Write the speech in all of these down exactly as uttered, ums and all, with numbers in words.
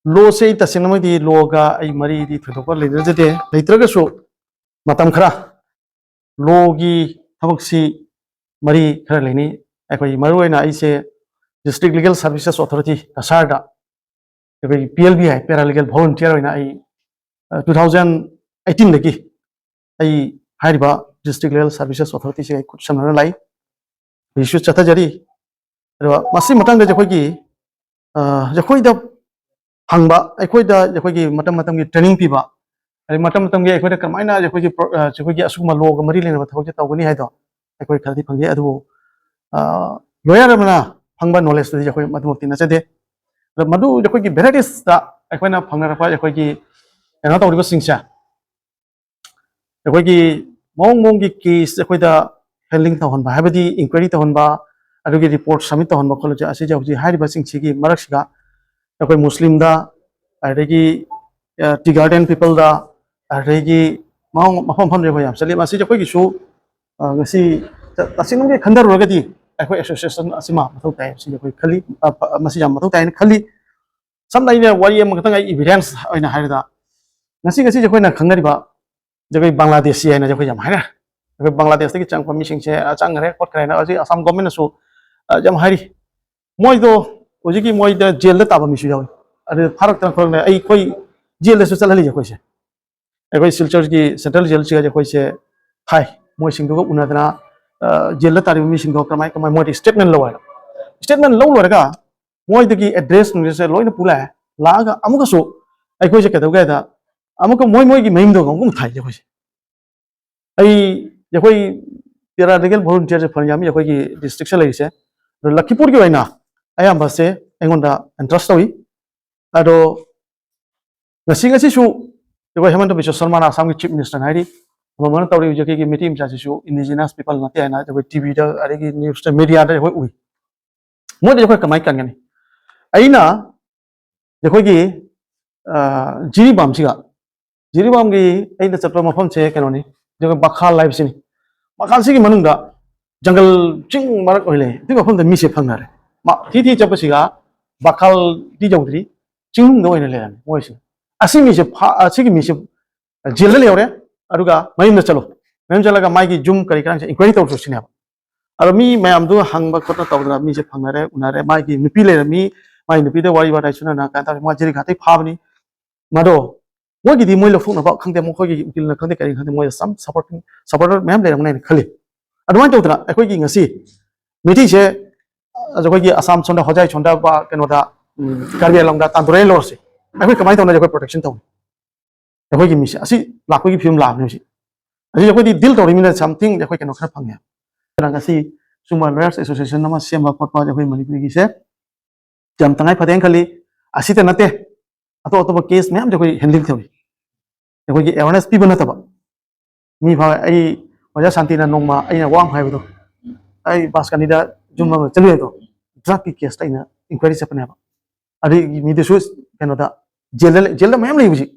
ꯂꯣꯁꯦ ꯑꯩ ꯇꯁꯦꯡꯅꯃꯛꯗꯤ ꯂꯣꯒ ꯑꯩ ꯃꯔꯤꯗꯤ ꯊꯣꯏꯗꯣꯛꯄ ꯂꯩꯅꯖꯗꯦ꯫ ꯂꯩꯇ꯭ꯔꯒꯁꯨ ꯃꯇꯝ ꯈꯔ ꯂꯣꯒꯤ ꯊꯕꯛꯁꯤ ꯃꯔꯤ ꯈꯔ ꯂꯩꯅꯩ꯫ ꯑꯩꯈꯣꯏ ꯃꯔꯨꯑꯣꯏꯅ ꯑꯩꯁꯦ District Legal Services Authority, ꯀꯁꯥꯔꯗ ꯑꯩꯈꯣꯏꯒꯤ P L V ꯍꯥꯏ, Paralegal Volunteer ꯑꯣꯏꯅ ꯑꯩ two thousand eighteen ꯗꯒꯤ ꯑꯩ ꯍꯥꯏꯔꯤꯕ District Legal Services Authority ꯁꯦ ꯑꯩ ꯈꯨꯠ ꯁꯝꯅꯅ ꯂꯥꯛꯏ꯫ ꯍꯧꯖꯤꯛꯁꯨ ꯆꯠꯊꯖꯔꯤ꯫ ꯑꯗꯨꯒ ꯃꯁꯤ ꯃꯇꯥꯡꯗ ꯑꯩꯈꯣꯏꯒꯤ, ꯑ, ꯑꯩꯈꯣꯏꯗ ꯐꯪꯕ, ꯑꯩꯈꯣꯏꯗ ꯑꯩꯈꯣꯏꯒꯤ ꯃꯇꯝ ꯃꯇꯝꯒꯤ training ꯄꯤꯕ, ꯑꯗꯩ ꯃꯇꯝ ꯃꯇꯝꯒꯤ ꯑꯩꯈꯣꯏꯗ ꯀꯃꯥꯏꯅ ꯑꯩꯈꯣꯏꯒꯤ ꯄ꯭ꯔꯣ-, ꯑ, ꯑꯩꯈꯣꯏꯒꯤ ꯑꯁꯤꯒꯨꯝꯕ ꯂꯣꯒ ꯃꯔꯤ ꯂꯩꯅꯕ ꯊꯕꯛꯁꯦ ꯇꯧꯒꯅꯤ ꯍꯥꯏꯗꯣ ꯑꯩꯈꯣꯏ ꯈꯔꯗꯤ ꯐꯪꯖꯩ꯫ ꯑꯗꯨꯕꯨ, ꯑ, lawyer ꯑꯃꯅ ꯐꯪꯕ knowledge ꯇꯨꯗꯤ ꯑꯩꯈꯣꯏ ꯃꯗꯨꯃꯛꯇꯤ ꯅꯠꯆꯗꯦ꯫ ꯑꯗꯣ ꯃꯗꯨ ꯑꯩꯈꯣꯏꯒꯤ varieties ꯇ ꯑꯩꯈꯣꯏꯅ ꯐꯪꯅꯔꯛꯄ ꯑꯩꯈꯣꯏꯒꯤ ꯀꯩꯅꯣ ꯇꯧꯔꯤꯕꯁꯤꯡꯁꯦ, ꯑꯩꯈꯣꯏꯒꯤ ꯃꯑꯣꯡ ꯃꯑꯣꯡꯒꯤ case ꯑꯩꯈꯣꯏꯗ handling ꯇꯧꯍꯟꯕ, ꯍꯥꯏꯕꯗꯤ inquiry ꯇꯧꯍꯟꯕ, ꯑꯗꯨꯒꯤ report submit ꯇꯧꯍꯟꯕ ꯈꯣꯠꯂꯁꯦ, ꯑꯁꯤꯁꯦ ꯍꯧꯖꯤꯛ ꯍꯥꯏꯔꯤꯕꯁꯤꯡꯁꯤꯒꯤ ꯃꯔꯛꯁꯤꯗ ꯑꯩꯈꯣꯏ ꯃꯨꯁꯂꯤꯝꯗ, ꯑꯗꯒꯤ, ꯑ, tea garden people ꯗ, ꯑꯗꯒꯤ ꯃꯑꯣꯡ ꯃꯐꯝ ꯃꯐꯝꯗ ꯑꯩꯈꯣꯏ ꯌꯥꯝ ꯆꯠꯂꯤ꯫ ꯃꯁꯤꯁꯦ ꯑꯩꯈꯣꯏꯒꯤꯁꯨ, ꯑ, ꯉꯁꯤ ꯇ-, ꯇꯁꯦꯡꯅꯃꯛꯀꯤ ꯈꯟꯊꯔꯨꯔꯒꯗꯤ ꯑꯩꯈꯣꯏ association ꯑꯁꯤꯃ ꯃꯊꯧ ꯇꯥꯏ, ꯁꯤ ꯑꯩꯈꯣꯏ ꯈꯜꯂꯤ꯫ ꯑ, ꯐ-, ꯃꯁꯤ ꯌꯥꯝ ꯃꯊꯧ ꯇꯥꯏꯅ ꯈꯜꯂꯤ꯫ ꯁꯝꯅ ꯑꯩꯅ ꯋꯥꯔꯤ ꯑꯃꯈꯛꯇꯪ ꯑꯩ evidence ꯑꯣꯏꯅ ꯍꯥꯏꯔꯗ, ꯉꯁꯤ, ꯉꯁꯤꯁꯦ ꯑꯩꯈꯣꯏꯅ ꯈꯪꯅꯔꯤꯕ ꯑꯩꯈꯣꯏ ꯕꯪꯒ꯭ꯂꯥꯗꯦꯁꯤ ꯍꯥꯏꯅ ꯑꯩꯈꯣꯏ ꯌꯥꯝ ꯍꯥꯏꯅꯔꯦ꯫ ꯑꯩꯈꯣꯏ ꯕꯪꯒ꯭ꯂꯥꯗꯦꯁꯇꯒꯤ ꯆꯪꯉꯛꯄ ꯃꯤꯁꯤꯡꯁꯦ, ꯑ, ꯆꯪꯈ꯭ꯔꯦ ꯈꯣꯠꯈ꯭ꯔꯦ ꯍꯥꯏꯅ ꯍꯧꯖꯤꯛ ꯑꯁꯥꯝ government ꯅꯁꯨ, ꯑ, ꯌꯥꯝ ꯍꯥꯏꯔꯤ꯫ ꯃꯣꯏꯗꯣ ꯍꯧꯖꯤꯛꯀꯤ ꯃꯣꯏꯗ ꯖꯦꯜꯗ ꯇꯥꯕ ꯃꯤꯁꯨ ꯌꯥꯎꯏ꯫ ꯑꯗꯨ ꯐꯥꯔꯛꯇꯅ ꯈꯣꯠꯂꯛꯇꯅ ꯑꯩꯈꯣꯏ ꯖꯦꯜꯗꯁꯨ ꯆꯠꯍꯜꯂꯤꯁꯦ ꯑꯩꯈꯣꯏꯁꯦ꯫ ꯑꯩꯈꯣꯏ ꯁꯤꯜꯆꯔꯒꯤ central ꯖꯦꯜꯁꯤꯒ ꯑꯩꯈꯣꯏꯁꯦ ꯊꯥꯏ꯫ ꯃꯣꯏꯁꯤꯡꯗꯨꯒ ꯎꯅꯗꯅ, ꯑ, ꯖꯦꯜꯗ ꯇꯥꯔꯤꯕ ꯃꯤꯁꯤꯡꯗꯣ ꯀꯃꯥꯏ ꯀꯃꯥꯏ ꯃꯣꯏꯗꯤ statement ꯂꯧ ꯍꯥꯏꯅ꯫ Statement ꯂꯧ ꯂꯣꯏꯔꯒ ꯃꯣꯏꯗꯒꯤ address ꯅꯨꯡꯗ꯭ꯔꯦꯁꯁꯦ ꯂꯣꯏꯅ ꯄꯨ ꯂꯥꯛꯑꯦ꯫ ꯂꯥꯛꯑꯒ ꯑꯃꯨꯛꯀꯁꯨ ꯑꯩꯈꯣꯏꯁꯦ ꯀꯩꯗꯧꯒꯦ ꯍꯥꯏꯗ, ꯑꯃꯨꯛꯀ ꯃꯣꯏ ꯃꯣꯏꯒꯤ ꯃꯌꯨꯝꯗ ꯑꯃꯨꯛ ꯊꯥꯏꯁꯦ ꯑꯩꯈꯣꯏꯁꯦ꯫ ꯑꯩ, ꯑꯩꯈꯣꯏ paralegal volunteer ꯁꯦ ꯐꯅ ꯌꯥꯝꯃꯤ ꯑꯩꯈꯣꯏꯒꯤ district ꯁꯦ ꯂꯩꯔꯤꯁꯦ꯫ ꯑꯗꯣ ꯂꯈꯤꯄꯨꯔꯒꯤ ꯑꯣꯏꯅ ꯑꯌꯥꯝꯕꯁꯦ ꯑꯩꯉꯣꯟꯗ entrust ꯇꯧꯏ꯫ ꯑꯗꯣ ꯉꯁꯤ, ꯉꯁꯤꯁꯨ ꯑꯩꯈꯣꯏ ꯍꯤꯃꯟꯇ ꯕꯤꯁ꯭ꯋ ꯁꯔꯃꯅ ꯑꯁꯥꯝꯒꯤ chief minister ꯅ ꯍꯥꯏꯔꯤ, ꯑꯃꯃꯅ ꯇꯧꯔꯤ ꯍꯧꯖꯤꯛ ꯑꯩꯈꯣꯏꯒꯤ ꯃꯩꯇꯩ ꯃꯆꯥꯁꯤꯁꯨ indigenous people ꯅꯠꯇꯦ ꯍꯥꯏꯅ ꯑꯩꯈꯣꯏ T V ꯗ, ꯑꯗꯒꯤ news ꯇ, media ꯗ ꯑꯩꯈꯣꯏ ꯎꯏ꯫ ꯃꯣꯏꯗꯤ ꯑꯩꯈꯣꯏ ꯀꯃꯥꯏꯅ ꯀꯟꯒꯅꯤ? ꯑꯩꯅ ꯑꯩꯈꯣꯏꯒꯤ, ꯑ, ꯖꯤꯔꯤꯕꯥꯝꯁꯤꯒ, ꯖꯤꯔꯤꯕꯥꯝꯒꯤ ꯑꯩꯅ ꯆꯠꯄ ꯃꯐꯝꯁꯦ ꯀꯩꯅꯣꯅꯤ, ꯑꯗꯨꯒ ꯕꯈꯥꯜ ꯍꯥꯏꯕꯁꯤꯅꯤ꯫ ꯕꯈꯥꯜꯁꯤꯒꯤ ꯃꯅꯨꯡꯗ ꯖꯪꯒꯜ ꯆꯤꯡ ꯃꯔꯛ ꯑꯣꯏ ꯂꯩ꯫ ꯑꯗꯨꯒꯤ ꯃꯐꯝꯗ ꯃꯤꯁꯦ ꯐꯪꯅꯔꯦ꯫ ꯃꯥ ꯊꯤ ꯊꯤ ꯆꯠꯄꯁꯤꯒ ꯕꯈꯥꯜꯗꯤ ꯌꯧꯗ꯭ꯔꯤ, ꯆꯤꯡꯅꯨꯡꯗ ꯑꯣꯏꯅ ꯂꯩꯔꯝꯃꯤ ꯃꯣꯏꯁꯦ꯫ ꯑꯁꯤ ꯃꯤꯁꯦ ꯐꯥ-, ꯑꯁꯤꯒꯤ ꯃꯤꯁꯦ ꯖꯦꯜꯗ ꯂꯩꯍꯧꯔꯦ, ꯑꯗꯨꯒ ꯃꯌꯨꯝꯗ ꯆꯠꯂꯣ, ꯃꯌꯨꯝ ꯆꯠꯂꯒ ꯃꯥꯒꯤ ꯌꯨꯝ ꯀꯔꯤ ꯀꯔꯥꯁꯦ ꯏꯟꯀ꯭ꯋꯥꯏꯔꯤ ꯇꯧꯔꯁꯨ ꯁꯤꯅꯦꯕ꯫ ꯑꯗꯣ ꯃꯤ ꯃꯌꯥꯝꯗꯨ ꯍꯪꯕ ꯈꯣꯠꯄ ꯇꯧꯗꯅ ꯃꯤꯁꯦ ꯐꯪꯅꯔꯦ, ꯎꯅꯔꯦ, ꯃꯥꯒꯤ ꯅꯨꯄꯤ ꯂꯩꯔꯝꯃꯤ, ꯃꯥꯒꯤ ꯅꯨꯄꯤꯗ ꯋꯥꯔꯤ ꯋꯥꯇꯥꯏ ꯁꯨꯅꯅ ꯀꯩꯅꯣ ꯇꯧꯔꯦ, ꯃꯥ ꯖꯦꯔꯤꯒꯥꯠꯇꯩ ꯐꯥꯕꯅꯤ꯫ ꯃꯗꯣ ꯃꯣꯏꯒꯤꯗꯤ ꯃꯣꯏ ꯂꯧꯊꯣꯛꯅꯕ ꯈꯪꯗꯦ, ꯃꯈꯣꯏꯒꯤ ꯎꯀꯤꯜꯅ ꯈꯪꯗꯦ, ꯀꯔꯤ ꯈꯪꯗꯦ, ꯃꯣꯏꯗ ꯁꯝ ꯁꯄꯣꯔꯇꯤꯡ, ꯁꯄꯣꯔꯇꯔ ꯃꯌꯥꯝ ꯂꯩꯔꯝꯒꯅꯤ ꯍꯥꯏꯅ ꯈꯜꯂꯤ꯫ ꯑꯗꯨꯃꯥꯏꯅ ꯇꯧꯗꯅ ꯑꯩꯈꯣꯏꯒꯤ ꯉꯁꯤ ꯃꯩꯇꯩꯁꯦ, ꯑꯩꯈꯣꯏꯒꯤ ꯑꯁꯥꯝ ꯁꯣꯝꯗ, ꯍꯣꯖꯥꯏ ꯁꯣꯝꯗ, ꯕ-, ꯀꯩꯅꯣꯗ, ꯎꯝ, ꯀꯥꯔꯕꯤ ꯑꯪꯂꯣꯡꯗ ꯇꯥꯟꯗꯣꯔꯦ ꯂꯧꯔꯁꯤ, ꯑꯩꯈꯣꯏ ꯀꯃꯥꯏꯅ ꯇꯧꯅ ꯑꯩꯈꯣꯏ ꯄ꯭ꯔꯣꯇꯦꯛꯁꯟ ꯇꯧꯅꯤ? ꯑꯩꯈꯣꯏꯒꯤ ꯃꯤꯁꯦ ꯑꯁꯤ ꯂꯥꯛꯄꯒꯤ ꯐꯤꯕꯝ ꯂꯥꯛꯑꯕꯅꯦ ꯍꯧꯖꯤꯛ꯫ ꯍꯧꯖꯤꯛ ꯑꯩꯈꯣꯏꯗꯤ ꯗꯤꯜ ꯇꯧꯔꯤꯃꯤꯅ something ꯑꯩꯈꯣꯏ ꯀꯩꯅꯣ ꯈꯔ ꯐꯪꯉꯦ꯫ ꯑꯗꯨꯅ ꯉꯁꯤ ꯁꯨꯝꯕ ꯂꯣꯌꯔꯁ ꯑꯦꯁꯣꯁꯤꯌꯦꯁꯟ ꯑꯃ ꯁꯦꯝꯕ ꯈꯣꯠꯄ ꯑꯩꯈꯣꯏ ꯃꯅꯤꯄꯨꯔꯒꯤꯁꯦ ꯌꯥꯝ ꯇꯉꯥꯏ ꯐꯗꯦꯅ ꯈꯜꯂꯤ꯫ ꯑꯁꯤꯇ ꯅꯠꯇꯦ, ꯑꯇꯣꯞ ꯑꯇꯣꯞꯄ ꯀꯦꯁ ꯃꯌꯥꯝꯁꯦ ꯑꯩꯈꯣꯏ ꯍꯦꯟꯗꯜ ꯇꯧꯏ꯫ ꯑꯩꯈꯣꯏꯒꯤ ꯑꯦꯋꯥꯔꯅꯦꯁ ꯄꯤꯕ ꯅꯠꯇꯕ, ꯃꯤ ꯐꯥꯎ, ꯑꯩ ꯑꯣꯖꯥ ꯁꯥꯟꯇꯤꯅ ꯅꯣꯡꯃ ꯑꯩꯅ ꯋꯥ ꯑꯃ ꯍꯥꯏꯕꯗꯣ, ꯑꯩ ꯕꯥꯁꯀꯅꯤꯗ ꯌꯨꯝ ꯑꯃ ꯆꯠꯂꯨꯏ ꯍꯥꯏꯗꯣ, ꯗ꯭ꯔꯒꯀꯤ ꯀꯦꯁꯇ ꯑꯩꯅ ꯏꯟꯀ꯭ꯋꯥꯏꯔꯤ ꯆꯠꯄꯅꯦꯕ꯫ ꯑꯗꯨꯒꯤ ꯃꯤꯗꯨꯁꯨ ꯀꯩꯅꯣꯗ, ꯖꯦꯜꯗ ꯂꯩ-, ꯖꯦꯜꯗ ꯃꯌꯥꯝ ꯂꯩ ꯍꯧꯖꯤꯛ꯫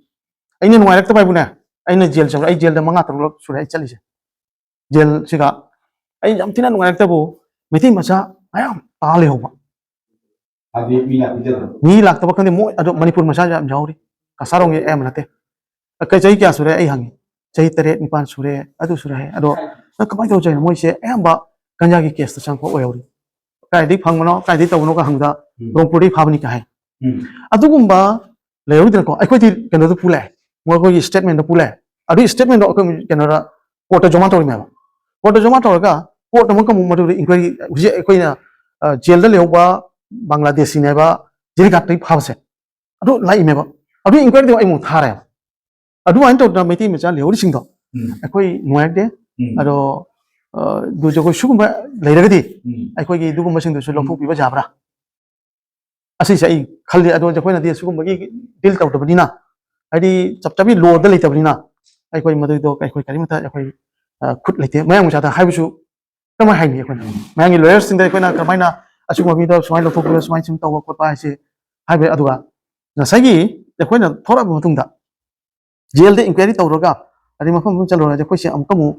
ꯑꯩꯅ ꯅꯨꯡꯉꯥꯏꯔꯛꯇꯕ ꯍꯥꯏꯕꯨꯅꯦ, ꯑꯩꯅ ꯖꯦꯜ ꯆꯪꯕ, ꯑꯩ ꯖꯦꯜꯗ ꯃꯉꯥ ꯇꯔꯨꯛꯂꯛ ꯁꯨꯔꯦ ꯑꯩ ꯆꯠꯂꯤꯁꯦ꯫ ꯖꯦꯜꯁꯤꯒ ꯑꯩ ꯌꯥꯝ ꯊꯤꯅ ꯅꯨꯡꯉꯥꯏꯔꯛꯇꯕꯨ, ꯃꯩꯇꯩ ꯃꯆꯥ ꯃꯌꯥꯝ ꯇꯥ ꯂꯩꯍꯧꯕ꯫ ꯍꯥꯏꯗꯤ ꯃꯤ ꯂꯥꯛꯄꯤꯗꯕ꯭ꯔꯣ? ꯃꯤ ꯂꯥꯛꯇꯕ ꯈꯪꯗꯦ, ꯃꯣꯏ ꯑꯗꯣ ꯃꯅꯤꯄꯨꯔ ꯃꯆꯥꯁꯨ ꯌꯥꯝ ꯌꯥꯎꯔꯤ, ꯀꯁꯥꯔꯣꯝꯒꯤ ꯑꯌꯥꯝꯕ ꯅꯠꯇꯦ꯫ "ꯀꯩ, ꯆꯍꯤ ꯀꯌꯥ ꯁꯨꯔꯦ?" ꯑꯩ ꯍꯪꯉꯤ꯫ "ꯆꯍꯤ ꯇꯔꯦꯠ ꯅꯤꯄꯥꯟ ꯁꯨꯔꯦ, ꯑꯗꯨ ꯁꯨꯔꯦ" ꯍꯥꯏ꯫ ꯑꯗꯣ ꯅꯪ ꯀꯃꯥꯏꯅ ꯇꯧꯖꯩꯅꯣ? ꯃꯣꯏꯁꯦ ꯑꯌꯥꯝꯕ ꯒꯟꯖꯥꯒꯤ ꯀꯦꯁꯇ ꯆꯪꯉꯛꯄ ꯑꯣꯏꯍꯧꯔꯤ꯫ "ꯀꯥꯏꯗꯒꯤ ꯐꯪꯕꯅꯣ, ꯀꯥꯏꯗꯒꯤ ꯇꯧꯕꯅꯣꯒ ꯍꯪꯕꯗ, ꯎꯝ, ꯔꯣꯡꯄꯨꯔꯗꯒꯤ ꯐꯥꯕꯅꯤ" ꯀꯥꯏ ꯍꯥꯏ꯫ ꯎꯝ꯫ ꯑꯗꯨꯒꯨꯝꯕ ꯂꯩꯍꯧꯗꯅꯀꯣ, ꯑꯩꯈꯣꯏꯗꯤ ꯀꯩꯅꯣꯗ ꯄꯨ ꯂꯥꯛꯑꯦ, ꯃꯣꯏ ꯑꯩꯈꯣꯏꯒꯤ ꯁ꯭ꯇꯦꯠꯃꯦꯟꯗ ꯄꯨ ꯂꯥꯛꯑꯦ꯫ ꯑꯗꯨꯒꯤ ꯁ꯭ꯇꯦꯠꯃꯦꯟꯗꯣ ꯑꯩꯈꯣꯏ ꯀꯩꯅꯣꯗ, ꯀꯣꯔꯠꯇ ꯖꯃꯥ ꯇꯧꯔꯤꯃꯦꯕ꯫ ꯀꯣꯔꯠꯇ ꯖꯃꯥ ꯇꯧꯔꯒ ꯀꯣꯔꯠꯅ ꯑꯃꯨꯛꯀ ꯑꯃꯨꯛ ꯃꯗꯨꯗ ꯏꯟꯀ꯭ꯋꯥꯏꯔꯤ, ꯍꯧꯖꯤꯛ ꯑꯩꯈꯣꯏꯅ, ꯑ, ꯖꯦꯜꯗ ꯂꯩꯍꯧꯕ ꯕꯪꯒ꯭ꯂꯥꯗꯦꯁꯤꯅꯦꯕ, ꯖꯦꯔꯤꯒꯥꯠꯇꯒꯤ ꯐꯥꯕꯁꯦ꯫ ꯑꯗꯨ ꯂꯥꯛꯏꯃꯦꯕ꯫ ꯑꯗꯨ ꯏꯟꯀ꯭ꯋꯥꯏꯔꯤꯗꯣ ꯑꯩ ꯑꯃꯨꯛ ꯊꯥꯔꯦꯕ꯫ ꯑꯗꯨꯃꯥꯏꯅ ꯇꯧꯗꯅ ꯃꯩꯇꯩ ꯃꯆꯥ ꯂꯩꯍꯧꯔꯤꯁꯤꯡꯗꯣ ꯎꯝ꯫ ꯑꯩꯈꯣꯏ ꯅꯨꯡꯉꯥꯏꯔꯛꯇꯦ꯫ ꯎꯝ꯫ ꯑꯗꯣ, ꯑ, ꯑꯗꯨ ꯑꯩꯈꯣꯏ ꯁꯤꯒꯨꯝꯕ ꯂꯩꯔꯒꯗꯤ ꯎꯝ꯫ ꯑꯩꯈꯣꯏꯒꯤ ꯑꯗꯨꯒꯨꯝꯕꯁꯤꯡꯗꯨꯁꯨ ꯎꯝ꯫ ꯂꯧꯊꯣꯛꯄꯤꯕ ꯌꯥꯕ꯭ꯔꯥ? ꯑꯁꯤꯁꯦ ꯑꯩ ꯈꯜꯂꯤ꯫ ꯑꯗꯣ ꯑꯩꯈꯣꯏꯅꯗꯤ ꯁꯤꯒꯨꯝꯕꯒꯤ ꯗꯤꯜ ꯇꯧꯗꯕꯅꯤꯅ, ꯍꯥꯏꯗꯤ ꯆꯞ ꯆꯥꯕꯤ ꯂꯣꯗ ꯂꯩꯇꯕꯅꯤꯅ, ꯑꯩꯈꯣꯏ ꯃꯗꯨꯒꯤꯗꯣ ꯑꯩꯈꯣꯏ ꯀꯔꯤꯃꯠꯇ ꯑꯩꯈꯣꯏ, ꯑ, ꯈꯨꯠ ꯂꯩꯇꯦ꯫ ꯃꯌꯥꯡ ꯃꯆꯥꯗ ꯍꯥꯏꯕꯁꯨ ꯀꯃꯥꯏꯅ ꯍꯥꯏꯅꯤ ꯑꯩꯈꯣꯏꯅ? ꯃꯌꯥꯡꯒꯤ ꯂꯣꯌꯔꯁꯤꯡꯗ ꯑꯩꯈꯣꯏꯅ ꯀꯃꯥꯏꯅ ꯑꯁꯤꯒꯨꯝꯕ ꯃꯤꯗꯣ ꯁꯨꯃꯥꯏꯅ ꯂꯧꯊꯣꯛꯄꯤꯌꯨ, ꯁꯨꯃꯥꯏꯅ ꯁꯨꯝ ꯇꯧꯕ ꯈꯣꯠꯄ ꯍꯥꯏꯁꯦ ꯍꯥꯏꯕ꯫ ꯑꯗꯨꯒ ꯉꯁꯥꯏꯒꯤ ꯑꯩꯈꯣꯏꯅ ꯊꯣꯔꯛꯑꯕ ꯃꯇꯨꯡꯗ ꯖꯦꯜꯗ ꯏꯟꯀ꯭ꯋꯥꯏꯔꯤ ꯇꯧꯔꯒ, ꯑꯗꯩ ꯃꯐꯝ ꯃꯐꯝ ꯆꯠꯂꯨꯔꯒ ꯑꯩꯈꯣꯏꯁꯦ ꯑꯃꯨꯛꯀ ꯑꯃꯨꯛ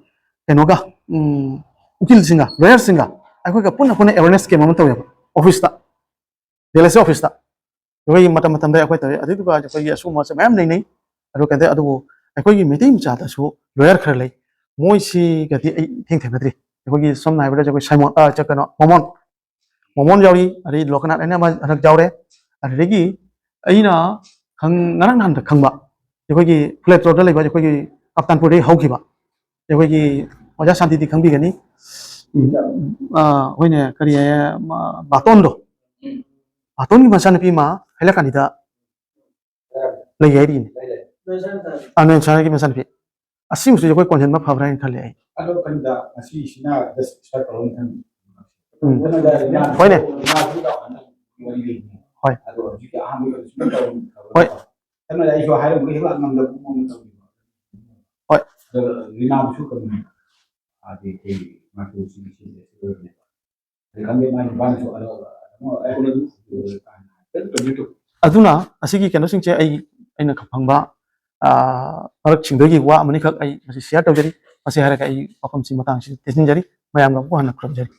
ꯀꯩꯅꯣꯒ, ꯎꯝ, ꯎꯀꯤꯜꯁꯤꯡꯒ, ꯂꯣꯌꯔꯁꯤꯡꯒ ꯑꯩꯈꯣꯏꯒ ꯄꯨꯟꯅ ꯄꯨꯟꯅ ꯑꯦꯋꯦꯔꯅꯦꯁ ꯀꯦꯝ ꯑꯃ ꯇꯧꯋꯦꯕ ꯑꯣꯐꯤꯁꯇ, ꯗꯤ ꯑꯦꯜ ꯑꯦꯁ ꯑꯣꯐꯤꯁꯇ꯫ ꯑꯩꯈꯣꯏꯒꯤ ꯃꯇꯝ ꯃꯇꯝꯗ ꯑꯩꯈꯣꯏ ꯇꯧꯋꯤ꯫ ꯑꯗꯨꯗꯨꯒ ꯑꯩꯈꯣꯏꯒꯤ ꯑꯁꯤꯒꯨꯝꯕꯁꯦ ꯃꯌꯥꯝ ꯂꯩꯅꯩ꯫ ꯑꯗꯨ ꯀꯩꯅꯣ ꯇꯧꯋꯦ, ꯑꯗꯨꯕꯨ ꯑꯩꯈꯣꯏꯒꯤ ꯃꯩꯇꯩ ꯃꯆꯥꯗꯁꯨ lawyer ꯈꯔ ꯂꯩ꯫ ꯃꯣꯏꯁꯤꯒꯗꯤ ꯑꯩ ꯏꯊꯦꯡ ꯊꯦꯡꯅꯗ꯭ꯔꯤ꯫ ꯑꯩꯈꯣꯏꯒꯤ ꯁꯝꯅ ꯍꯥꯏꯔꯕꯗ ꯑꯩꯈꯣꯏ ꯁꯥꯏꯃꯣꯟ, ꯑ, ꯆ-, ꯀꯩꯅꯣ, ꯃꯣꯃꯣꯟ, ꯃꯣꯃꯣꯟ ꯌꯥꯎꯔꯤ, ꯑꯗꯩ ꯂꯣꯀꯅꯥꯊ ꯍꯥꯏꯅ ꯑꯃ ꯍꯟꯗꯛ ꯌꯥꯎꯔꯦ꯫ ꯑꯗꯨꯗꯒꯤ ꯑꯩꯅ ꯈꯪ-, ꯉꯔꯥꯡ ꯅꯍꯥꯟꯗ ꯈꯪꯕ, ꯑꯩꯈꯣꯏꯒꯤ ꯐ꯭ꯂꯦꯠ ꯔꯣꯗꯇ ꯂꯩꯕ ꯑꯩꯈꯣꯏꯒꯤ ꯀꯞꯇꯥꯟꯄꯨꯔꯗꯒꯤ ꯍꯧꯈꯤꯕ ꯑꯩꯈꯣꯏꯒꯤ ꯑꯣꯖꯥ ꯁꯥꯟꯇꯤꯗꯤ ꯈꯪꯕꯤꯒꯅꯤ꯫ ꯎꯝ, ꯑ, ꯍꯣꯏꯅꯦ, ꯀꯔꯤ ꯍꯥꯏꯌꯦ, ꯃ-, ꯕꯥꯇꯣꯟꯗꯣ, ꯕꯥꯇꯣꯟꯒꯤ ꯃꯆꯥꯅꯨꯄꯤ ꯑꯃ ꯍꯩꯂꯥꯀꯥꯟꯗꯤꯗ ꯂꯩ ꯍꯥꯏꯔꯤꯅꯦ꯫ ꯑ, ꯅꯣꯏ ꯁꯥꯟꯇꯤꯒꯤ ꯃꯆꯥꯅꯨꯄꯤ꯫ ꯑꯁꯤꯒꯨꯝꯕꯁꯤꯁꯨ ꯑꯩꯈꯣꯏ ꯀꯣꯟꯁꯤꯟꯕ ꯐꯕ꯭ꯔꯥ ꯍꯥꯏꯅ ꯈꯜꯂꯦ ꯑꯩ꯫ ꯑꯗꯣ ꯀꯔꯤꯗ ꯉꯁꯤꯁꯤꯅ just start ꯇꯧꯔꯕ ꯃꯇꯝꯅꯤ꯫ ꯎꯝ꯫ ꯍꯣꯏꯅꯦ꯫ ꯍꯣꯏ꯫ ꯍꯣꯏ꯫ ꯍꯣꯏ꯫ ꯑꯗꯨꯅ ꯑꯁꯤꯒꯤ ꯀꯩꯅꯣꯁꯤꯡꯁꯦ ꯑꯩ, ꯑꯩꯅ ꯐꯪꯕ, ꯑ, ꯃꯔꯛꯁꯤꯡꯗꯒꯤ ꯋꯥ ꯑꯃꯅꯤꯈꯛ ꯑꯩ ꯃꯁꯤ share ꯇꯧꯖꯔꯤ꯫ ꯃꯁꯤ ꯍꯥꯏꯔꯒ ꯑꯩ ꯋꯥꯐꯝꯁꯤ ꯃꯇꯥꯡꯁꯤ ꯇꯦꯟꯁꯤꯟꯖꯔꯤ꯫ ꯃꯌꯥꯝꯒ ꯑꯃꯨꯛ ꯍꯟꯅ ꯈꯨꯔꯨꯝꯖꯔꯤ꯫